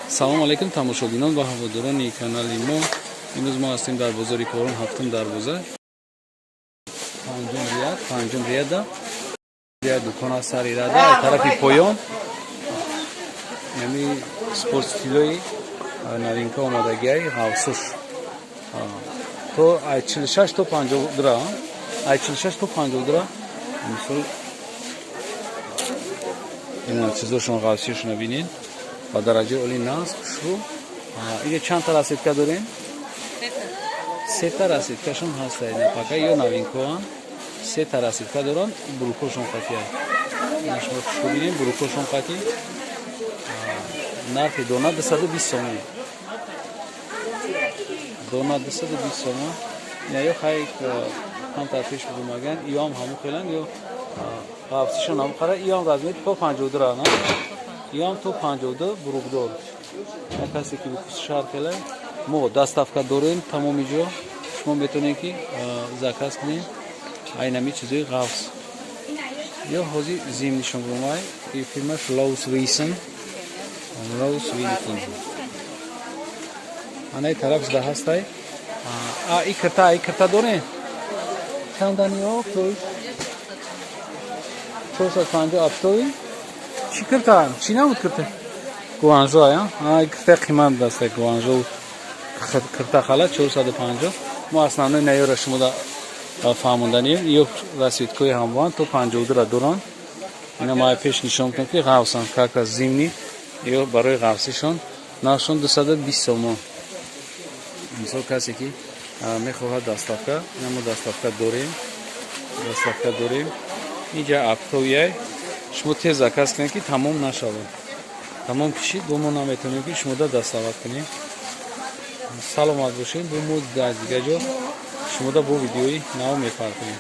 Салом алейкум, тамошобинон ва ҳаводорони канали мо. Имрӯз мо ҳастем дар бозори Корон, ҳафтум дарвоза, панҷум ряд, панҷум ряда ряд, дукон аст сари рада, тарафи поён. Ями спорт стилои новинка омадагиай, ғавсуш то ай 46 то 52, ай 46 то 52. Мисол, ина чизошон, ғавсишона бинед, ба дараҷаи оли насб шу. Иҷа чанд та расцветка дорем? Сета расцветкашон ҳаста. Пока ё новинкоан, сета расцветка доранд. Брюкошон қатия, шумо хушрӯ бинед, брюкошон қатӣ. Нархи дона 220 сомон, дона 220 сомон. Ё хай камтар пеш будумаган, иёам ҳамун хелан, ё ғафсишон ҳамун қара, иёам размери то 52, на, иёам то 52, брюкдор. Як касе ки шаҳр хела, мо доставка дорем тамоми ҷо, шумо метавонед ки заказ кунед айнами чизои ғафс. Ё ҳозир зим нишон будумай, и фирмаш Лоус Висон, Лоус Винсон. Анаи тарафш да ҳастай. А и кирта, и кирта дорем, чандани оптовый? 450 оптовый. Чӣ кирта, чӣ набуд кирта? Гуанжо, а кирта қимат даста, Гуанжо кирта хала 450. Мо основной наёра шумо да фаҳмонданием. Ё расцветкои ҳамвоан, то 52-ра доранд. Ина ма пеш нишон кунам, ки ғавсан, как раз зимний, ё барои ғавсишон. Нархшон 220 сомон. Мисол, касе ки мехоҳад доставка, ина мо доставка дорем, доставка дорем. Инҷа оптовый. Шумо тез заказ кунед, ки тамом нашавад. Тамом кишид, бо мо наметавонем, ки шумо да доставать кунем. Саломат бошед, бо мо дар дигар ҷо шумода бо видеои нав мепартоем.